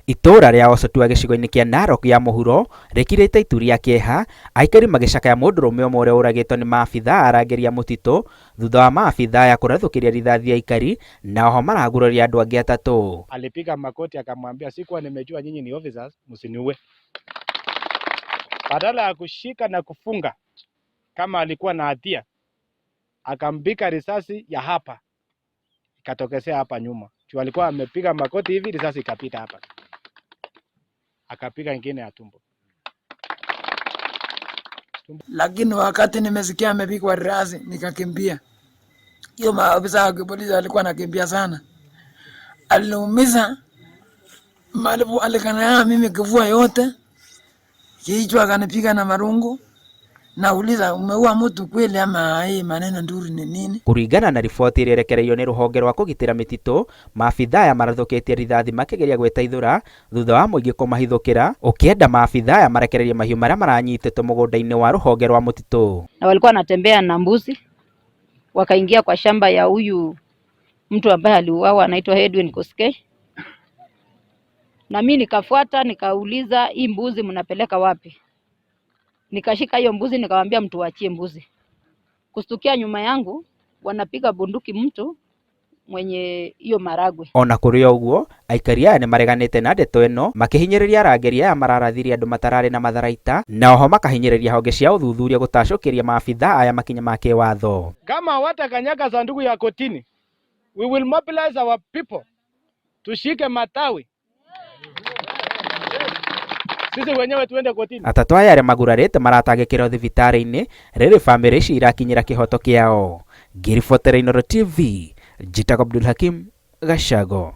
Itũũra rĩa Osotua gĩcigo-inĩ kĩa Narok ya mũhuro rĩkirĩte itu rĩa kĩeha, aikari magĩcakaya mũndũrũme ũmwe ũrĩa ũragĩtwo nĩ maabithaa arangĩri a mũtitũ thutha wa maabithaa aya kũrathũkĩria rithathi aikari na oho maraguraria andũ angĩ atatũ. Alipiga makoti akamwambia, sikuwa nimejua nyinyi ni officers, msiniue. Badala ya kushika na kufunga kama alikuwa na hatia, akampiga risasi ya hapa ikatokezea hapa nyuma. Juu alikuwa amepiga makoti hivi, risasi ikapita hapa, akapiga ingine ya tumbo. Lakini wakati nimesikia amepigwa risasi nikakimbia. Hiyo maafisa wa kipolisi alikuwa anakimbia sana, aliniumiza malipo, alikanyaa mimi kifua yote, kichwa akanipiga na marungu. Nauliza, umeua mtu kweli ama hii maneno nduri ni nini? Kũringana na riboti ĩrĩa ĩrekereirio nĩ rũhonge rwa kũgitĩra mĩtitũ, maabithaa aya marathũkĩtie rithathi makĩgeria gwĩteithũra thutha wa mũingĩ kũmahithũkĩra ũkĩenda maabithaa aya marekererie mahiũ marĩa maranyitĩtwo mũgũnda-inĩ wa rũhonge rwa mũtitũ. Na walikuwa wanatembea na mbuzi, wakaingia kwa shamba ya huyu mtu ambaye aliuawa anaitwa Edwin Koskei, na mi nikafuata nikauliza, hii mbuzi mnapeleka wapi? Nikashika hiyo mbuzi nikamwambia mtu waachie mbuzi. Kustukia nyuma yangu wanapiga bunduki mtu mwenye hiyo maragwe. Ona kũrĩ o ũguo, aikari aya nĩmareganĩte na ndeto ĩno makĩhinyĩrĩria arangĩri aya mararathirie andũ matararĩ na matharaita na oho makahinyĩrĩria honge cia ũthuthuria gũtacũkĩria maabithaa aya makinya ma kĩwatho. Kama hawatakanyaga sanduku ya kotini, we will mobilize our people, tushike matawi sisi wenyewe tuende kotini. Atatũ aya arĩa magurarĩte maratangĩkĩrwo thibitarĩ-inĩ rĩrĩ bamĩrĩ ici irakinyĩra kĩhoto kĩao. Ngĩribotera Inooro TV, njĩtagwo Abdul Hakim Gacago.